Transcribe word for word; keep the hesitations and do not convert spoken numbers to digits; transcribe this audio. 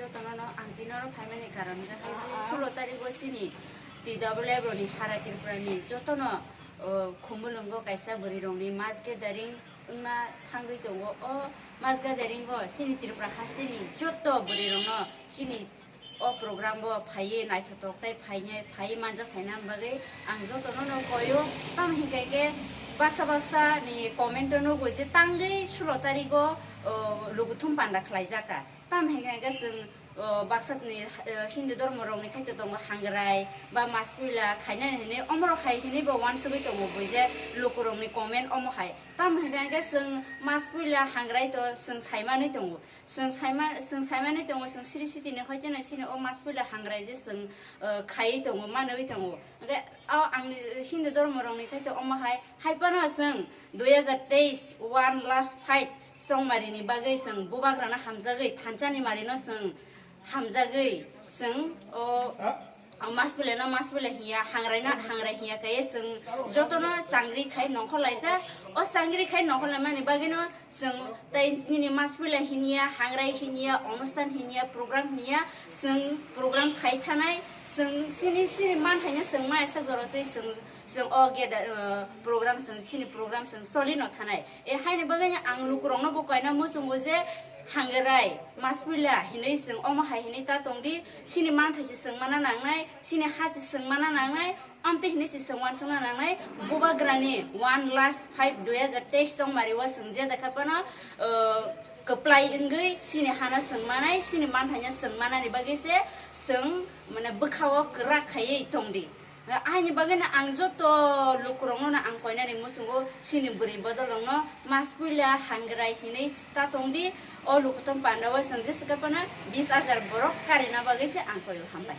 Jotono no ang tini oro phaimani karon khe hai je sulo tarikh o chini T W F rokni sara Tripura ni jotono, o, Khumulwngo kaisa bwrwi rokni mass gathering wngna thangwi tongo. O mass gathering o chini Tripura haste ni joto bwrwi rokno chini o program o phaiwi naithotok tei phainai, phaiwi manjak phaina bagwi ang jotono no koyo. Tamo hinkhe khe baksa baksa ni comment o nugo je tangwi sulo tarikh o, o, lukuthum panda khlaijak kha. Tamo hinkhe khe chwng, o, baksa ni, o, Hindu dhormo rokni khai to tongo hangrai ba mas puila khainani hinwi omorok hai hinwi bo uansugwi tongo bui je lukurokni comment omo hai. Tamo hinkhe khe chwng mas puila hangrai to chwng saimanwi tongo. Chwng saima-, chwng saimanwi tongo, chwng siri sitini hoi kheno chini o mas puila hangrai je chwng, o, khaiwi tongo, manwi tongo. Hwnkhe o ang Hindu dhormo rokni khai to omo hai, hai phano chwng dui hazar teis one last fight chongmari ni bagwi chwng bubagrano hamjagwi thansa ni mari no chwng hamjagwi chwng o, o mas puila no mas puila hiya, hangrai no hangrai hiya khe chwng jotono changri khai nongkhor laijak. O changri khai nongkhor laimani bagwi no chwng tei nini mas puila hinya, hangrai hinya, onusthan hinya, program hinya, chwng program khai thanai, chwng chini, chini man haino chwng maya sak jora twi chwng, chwng o geda, uh, program chwng chini program chwng choli no thanai. E haini bagwi ang lukurokno bo kaina muchungo je hangrai mas puila hinwi chwng omo hai hinwi ta tongdi, chini man thaise chwng mana nangnai, chini ha se chwng mana nangnai, Amtwi hinwi se chwng uansukna nangnai, bubagrani one last five dui hazar teis chongmari o chwng je dakha phano, uh, kwplai wngwi chini hano chwng manai, chini manthaino chwng manani bagwi se chwng, mane, bwkhao kwrak khaiwi tongdi. Aini bagwino ang joto lukurokno ang koinani muchungo chini bwrwi bodolrokno mas puila hangrai hinwi ta tongdi, o lukuthum pandao chwng jesa khe phano bis hajar borok karina bagwi se ang koio, hambai.